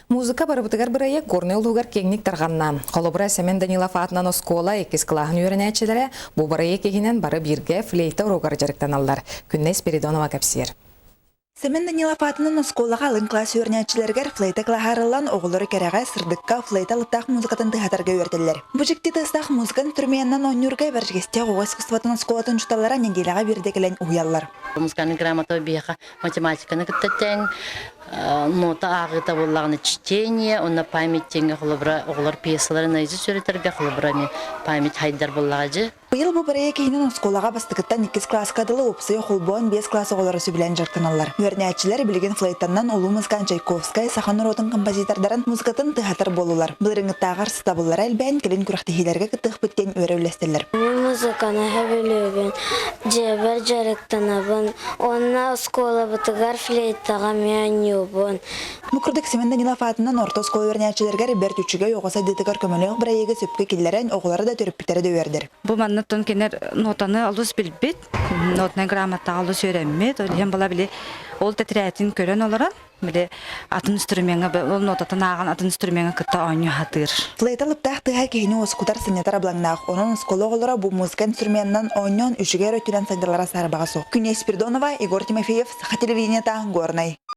Музыка барыбытыгар бырайыак Горнай улууһугар киэҥник тарҕанна. Холобура, Сэмэн Данилов аатынан оскуола иккис кылааһын үөрэнээччилэрэ бу бырайыак иһинэн бары бииргэ флейта уруогар дьарыктаналлар. Күннэй Спиридонова кэпсиир. Сэмэн Данилов аатынан оскуолаҕа алын кылаас үөрэнээччилэригэр флейта кылааһа арыллан, оҕолору кэрэҕэ, сырдыкка флейта алыптаах музыкатын тыаһатарга үөрэтэллэр. Бу дьикти тыастаах музыка инструменынан оонньуурга Бэрдьигэстээх оҕо искусствотын оскуолатын учууталлара нэдиэлэҕэ биирдэ кэлэн уһуйаллар. Музыкальный грамота биһиэхэ математиканы кытта тэҥ, нота ааҕыыта буоллаҕына чтение, онно память диэҥҥэ холобура оҕолор пьесаларын наизусть үөрэтэргэ холобура эмиэ память хайдар буоллаҕа дьи. Быйыл бу бырайыак иһинэн оскуолаҕа бастакыттан иккис кылааска дылы уопсайа холбоон биэс кылаас оҕолоро сөбүлээн дьарыктаналлар. Үөрэнээччилэр билигин флейтаннан улуу музыкант Чайковскай саха норуотун композитордарын музыкатын тыаһатар буоллулар. Былырыыҥҥыттааҕар сатабыллара элбээн, кэлин күрэхтэһиилэргэ кыттыахпыт диэн үөрэ үллэстэллэр. Мин музыканы сөбүлүүбүн, дьиэбэр дьарыктанабын уонна оскуолабытыгар флейтаҕа эмиэ оонньуубун. Бу курдук Семен Данилов аатынан орто оскуола үөрэнээччилэригэр бэрт үчүгэй оҕо сайдыытыгар көмөлөөх бырайыагы сөпкө киллэрэн, оҕолоро да төрөппүттэрэ да үөрдэр. Бу манныттан кинилэр нотаны олус билбит, нотнай грамотаҕа олус үөрэммит, ол иһин була били ол тэтэрээтин көрөн олорон, били атын инструмеҥҥа ол нотатын ааҕан атын инструмеҥҥа кытта оонньуу сатыыр. Флейта лыптаах тыаһа киһини уоскутар, сынньатар абылаҥнаах. Онон оскуола оҕолоро бу музыка инструменынан оонньоон үчүгэй эрэ өттүнэн сайдаллара саарбаҕа суох. Күнэ Спиридонова, Егор Тимофеев, Саха телевидениета, Горнай.